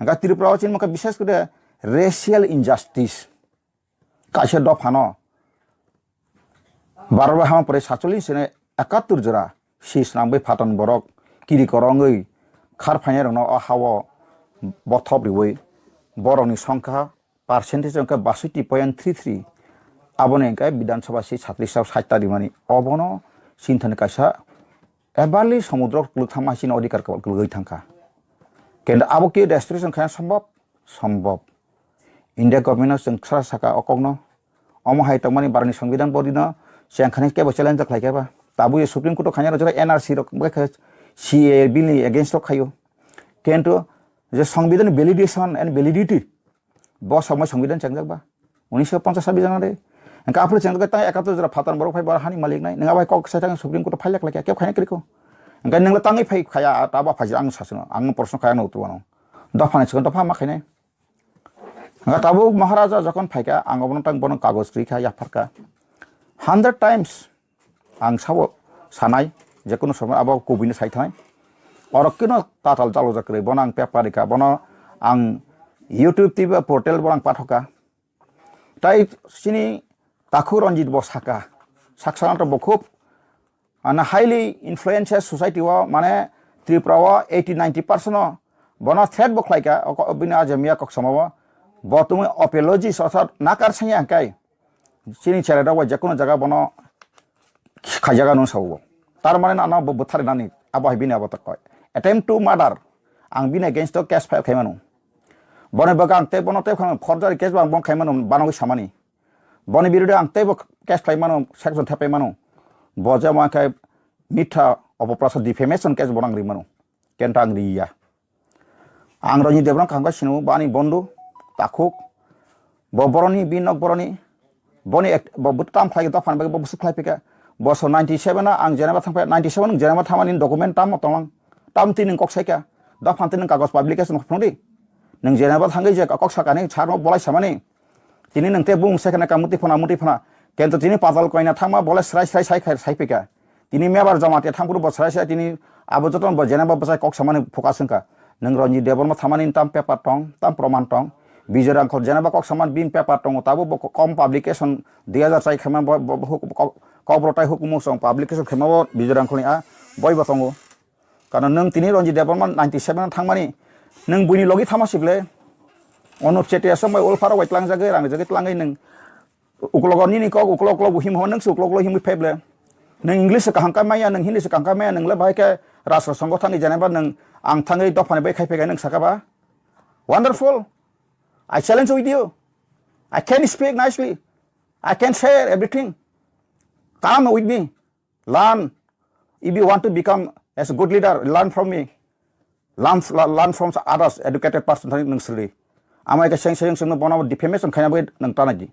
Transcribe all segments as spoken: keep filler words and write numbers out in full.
Hingkhe Tripura wo chini mokhe bishes kore racial injustice. Kaisa dopha no baro bai hama pore satsolish ni ekattor jora si snam bai phaton borok kiri korongwi khar phainai rokno o ha o bothop riwi borokni songkha percentage hwnkhe basoiti point three three. Aboni hwnkhe Bidhan Sabha si satrish o sait ta rimani. Obono sinthani kaisa ebarli somudro kwlwk thangma hai chini odhikar kwlwgwi thangkha. Kintu abo khe restoration khaina sombhob? Sombhob. India government no chwng sra sakha o kokno. Omo hai tongmani barani songbidhan body no chengkhani kebo challenge khlai khe ba. Tabuk ye Supreme Court o khaina rok jora N R C rok bai khe C A A bill ni against o khaio. Kintu je songbidhan ni validation and validity, bo somoi songbidhan chengjak ba. Unisho ponchas sabi jana de. Hingkhe aphuru chengjak tang ekattor jora phaton borok phai bo hani malik nai. Nwng abai kok sai thang Supreme Court o file khlai khe kebo khaina kwrwi kho. Hingkhe nwng le tangwi phai khaya, ta ba phai ang sasno. Ang proshno khaya no utro ano. Dopha ni chikon dopha ma khainai. Hingkhe tabuk Maharaja jokhon phaikha, ang obono tang bono kagoj rikha, yapharkha. Hundred times ang sabo sanai, jekunu somoi abo kubui no sai thanai. Orok kino tatal jalo ja kwrwi, bono ang paper rikha, bono ang YouTube T V portal bono ang pathokha. Tai chini takhu Ranjit bo sakha, saksa no to bo khub, ano highly influential society o, mane Tripura o eighty ninety percent o bono threat bo khlaikha, o ko-, bini ajamiya kok sama o. Bo tongwi apologist orthat nakar sanya hingkai. Chini chera rok bai jekunu jaga bono khaijaga nung sao. Tar mane ano bo bwthar nani abo hai bini abo tokoi. Attempt to murder. Ang bini against o case file khaimano. Boni baga ang tei bono tei khaimano, forgery case bo ang bono khaimano, banogwi samani. Boni birude ang tei bo case khlaimano, section thepaimano. Bo jemon khe mitha opoprasa defamation case bo nang rimano. Kenta ang riya. Ang Ranjit Debbarma kaham khe sino, bo ani bondhu, takhuk. Bo boroni, bini nok boroni. Boni ek-, bo, bo tam khlai dopha ni bagwi bo bwswk khlai phika. Bosor ninety seven o ang Geneva thang phai, ninety seven o Geneva thangmani document tamo tonglang. Tam tini nwng kok saikha. Dopha tini nwng kagoj publication phunukdi. Nwng Geneva thangwi je kok sakani, sir no bolai samani. Tini nwng tei bung se kheno ka muti phana, muti phana. Kento tini patal koina thangma bole srai srai sai khai, sai phika. Tini mebar joma te thangphuru bo srai srai tini abo joto bo Geneva bwsai kok samani focus wngkha. Nwng Ranjit Debbarma thangmani tam paper tong, tam proman tong. Bijoy Rangkhol Geneva kok samani bini paper tongo, tabuk bo kom publication dui hazar chai khaima bo, bo, bo, kok, Kokborok tai hukumu song publication khaima bo Bijoy Rangkhol ni a boi bo tongo. Karon nwng tini Ranjit Debbarma ninety seven thangmani, nwng buini logi thama sible, Anup Chetia song bai ulpharo bai tlangjagwi, rangjagwi tlangwi nwng uklogo nini kok uklok uklok bo him hwn, nwng se uklok uklok himwi phaible. Nwng English se kaham khe maya, nwng Hindi se kaham khe maya, nwng le bahai khe rastro songgo thangwi jeneba nwng ang thangwi dophani bai khai phaiga nwng sakha ba. Wonderful. I challenge with you. I can speak nicely. I can share everything. Come with me. Learn. If you want to become as a good leader, learn from me. Learn, learn from others, educated person thani nwng sri. Amai khe seng seng seng bono defamation khaina bagwi nwng tanai di.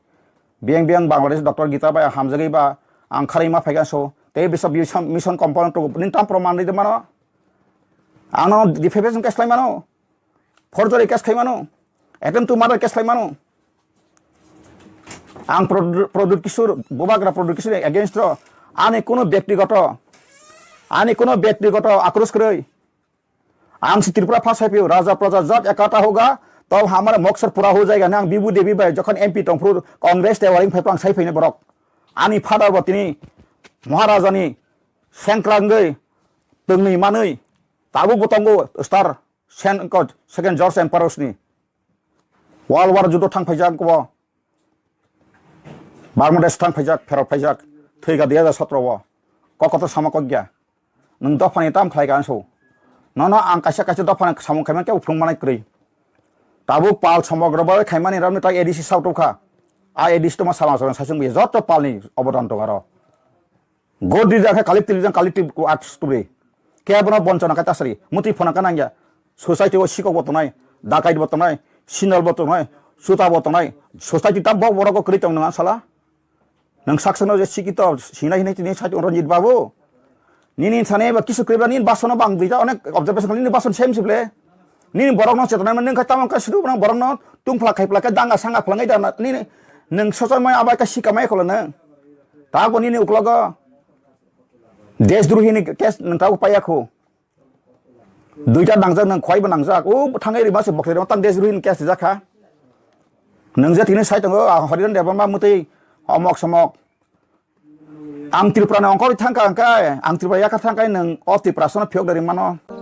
Biyang biyang Bangladesh doctor Gita bai hamjagwi ba ang kharwi ma phaikha so. Tei bisa mission, mission component to nini tam proman ride mano. Ang no defamation case khlai mano. Forgery case khlai mano. Attempt to murder case khlai mano. Ang Pradut, Pradut Kishore, Bubagra Pradut Kishore against ro ani kuno byaktigoto, ani kuno byaktigoto akros kwrwi. Ang si Tripura pha sai phio, raja praja jat ekata hoga, to hamare moksor pura ho jayega ni ang Bibu Devi bai jokhon M P tong phuru Congress te waring phai phang sai phai ni borok. Ani father bo tini Maharaja ni sengkrangwi tongni manwi tabuk bo tongo star. Sen-, ko-, Second George Emperor ni. World War judo thang phaijak ko. Bangladesh thang phaijak, pherok phaijak. Thwiga dui hajar sotro o. Kokoto sama kokya. Nwng dophani tam khlai ka anso. Nono ang kaisa kaisa dophani samung khaimani kebo phrung manai kwrwi. Tabuk pal somogro bai khaimani ramni tai A D C sautokha. A A D C tongma sama sama sasung bi joto palni obodan tong aro. Godri jang khe collective jang collective ko art story. Khe bono bonchona khe tasari. Muti phona ka nangya. Society o sikok bo tongnai, dakait bo tongnai, sinal bo tongnai, suta bo tongnai. Society tam bo borok o kwrwi tong nang sala. Nang saksa no je sikito sinai hinai tini site Ranjit Babu. Nini thane ba kisu kwrwi ba nini basono bang dui ta onek observation nini bason same sible. Nini borok no chetona mani kha tamo kha sidu borok no tungphla khaiphla khe danga sanga phlangai da nini nwng sochomai abai kha sikamai kholo nwng. Tago nini uklogo desdrohi ni case nwng tago paiya kho. Duita nangjak, nang khwai bo nangjak. O thang ye rima se bokle rima tang Deshbrohi ni case rijak kha. Nang je tini sai tongo, a, Hariran Debbarma mutui, omok somok. Ang Tripura ni ongkhor thang kha hingkhe, ang Tripura yakhar thang khe nang o Tripura sono phiyok da rimano.